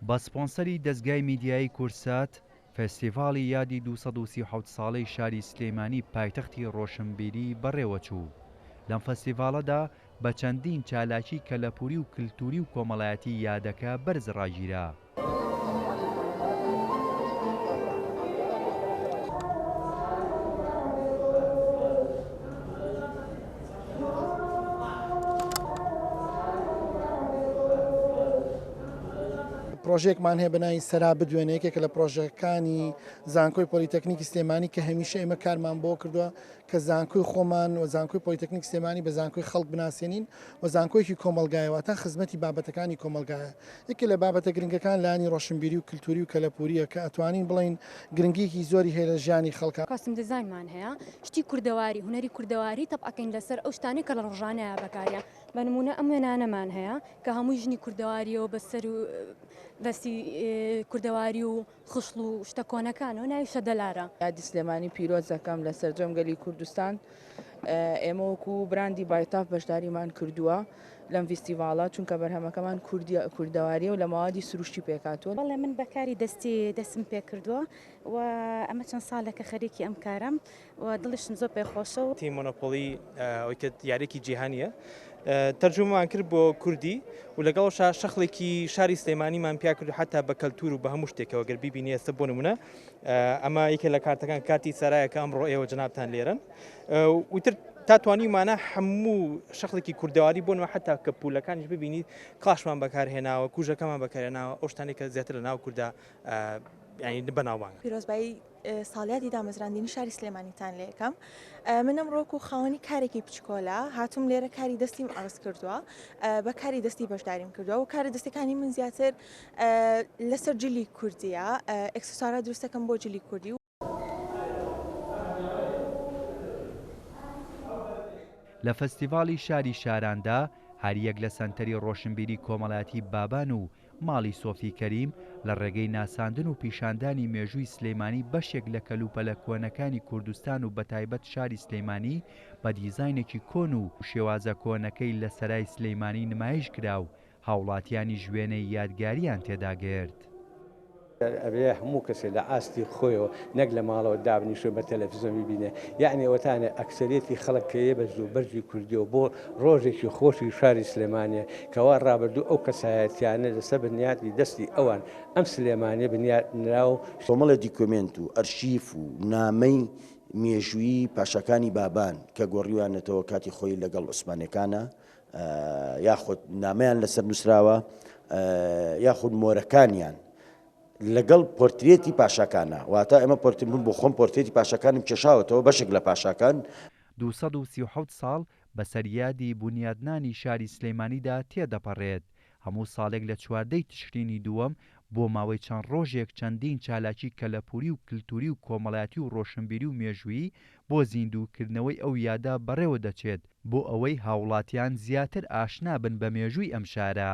بە سپۆنسەری دەزگای میدیایی کوردسات، فێستیڤاڵی یادی 237 ساڵەی شاری سلێمانی پایتەختی ڕۆشنبیری بەڕێوەچوو. لەم فەستیڤاڵەدا بە چەندین چالاکی کەلەپوری و کلتوری و کۆمەڵایەتی یادەکە بەرز ڕاگیرا. پرۆژەیەکمان هەیە بە ناوی سەرا بدوێنێ، یەکێکە لە پرۆژەکانی زانکۆی پۆلیتەکنیکی سلێمانی کە هەمیشە ئێمە کارمان بۆ کردووە کە زانکۆی خۆمان و زانکۆی پۆلیتەکنیک سلێمانی بە زانکۆی خەڵک بناسێنین و زانکۆیەکی کۆمەڵگایە واتە خزمەتی بابەتەکانی کۆمەڵگایە. یەکێ لە بابەتە گرنگەکان لایەنی ڕۆشنبیری و کلتوری و کەلەپوریە کە ئەتوانین بڵێین گرنگیەکی زۆری هەیە لە ژیانی خەڵکا. costume design مان هەیە شتی کوردەواری هونەری کوردەواری تەبعەکەین لەسەر ئەو شتانەی کە لە ڕۆژانەیا بەکاریان بە نمونە ئەم وێنانەمان هەیە کە هەمووی ژنی کوردەواریەوە بە سەر و دەستی کوردەواری و خشڵ و شتە کۆنەکانەوە ناوی شەدەلارە. یادی سلێمانی پیرۆز دەکەم لە سەرجەم گەلی کوردستان. ئێمە وەکو براندی بایتاف بەشداریمان کردووە لەم ڤیستیڤاڵە چونکە بەرهەمەکەمان کوردیە کوردەواریە و لە مەوادی سروشتی پێکهاتووە. بەڵێ من بە کاری دەستی دەستم پێکردووە و ئەمە چەند ساڵێکە خەریکی ئەم کارەم و دڵیشم زۆر پێ خۆشە و. تیم مۆنۆپۆلی ئەوەی کە یاریێکی جیهانیە تەرجومەمان کرد بۆ کوردی و لەگەڵشا شەخڵێکی شاری سلێمانیمان پیا کرد و حتا بە کەلتور و بە هەموو شتێکەوە گەر بیبینی ئێستا بۆ نمونە ئەمە یەکێ لە کارتەکان کارتی سەرایە کە ئەمڕۆ ئێوە جەنابتان لێرن وتر تا توانیمانە هەموو شەخڵێکی کوردەواری بۆن و حتا کە پولەکانیش ببینیت کڵاشمان بەکارهێناوە کوژەکەمان بەکارهێناوە ئەو شتانێک کە زیاتر لە ناو کووردا ینی بەناوبانگە. پیرۆزبایی ساڵیادی دامەزراندنی شاری سلێمانیتان لێکەم من ئەمڕۆ وەکو خاوەنی کارێکی بچکۆلە هاتووم لێرە کاری دەستیم عەرز کردووە بە کاری دەستی بەشداریم کردووە و کارە دەستەکانی من زیاتر لەسەر جلی کوردیە ئێکسسوارات دروستەکەم بۆ جلی کوردی. لە فستیڤاڵی شاری شاراندا هەریەک لە سەنتەری ڕۆشنبیری کۆمەڵایەتی بابان و ماڵی سۆفی کەریم لە ڕێگەی ناساندن و پیشاندانی مێژووی سلیمانی بەشێک لە کەلوپەلە کۆنەکانی کوردستان و بەتایبەت شاری سلیمانی بە دیزاینێکی کۆن و شێوازە کۆنەکەی لە سەرای سلیمانی نمایش کرا و هاوڵاتیانیش وێنەی یادگاریان تێدا گرت. ئەبێ هەموو کەسێ لە ئاستی خۆیەوە نەک لە ماڵەوە دابنیشێ بە تەلەفزیۆن بیبینێ یەعنی ئەوەتانێ ئەکسەریەتی خەڵک کە یە بە جل و بەرگی کوردیەوە بۆ ڕۆژێکی خۆشی شاری سلێمانیە کەوا ڕابردوو ئەو کەسایەتیانە لەسەر بنیاتی دەستی ئەوان ئەم سلێمانیە بنیات نرا و کۆمەڵێ دیکۆمێنت و ئەرشیف و نامەی مێژوویی پاشاکانی بابان کە گۆڕیویانەتەوە کاتی خۆی لەگەڵ عوسمانیەکانا یاخود نامەیان لەسەر نووسراوە یاخود مۆرەکانیان لەگەڵ پۆرترێتی پاشاکانە واتە ئێمە پۆرتی من بۆ خۆم پۆرترێتی پاشاکانم کێشاوەتەوە بەشێک لە پاشاکان. 237 ساڵ بەسەر یادی بونیادنانی شاری سلێمانیدا تێدەپەڕێت، هەموو ساڵێک لە چواردەی تشرینی دووەم بۆ ماوەی چەند ڕۆژێک چەندین چالاکی کەلەپوری و کلتوری و کۆمەڵایەتی و ڕۆشنبیری و مێژوویی بۆ زیندووکردنەوەی ئەو یادە بەڕێوە دەچێت بۆ ئەوەی هاوڵاتیان زیاتر ئاشنا بن بە مێژووی ئەم شارە.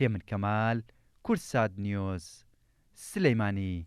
هێمن کەمال، کوردسات نیوز، سلیمانی.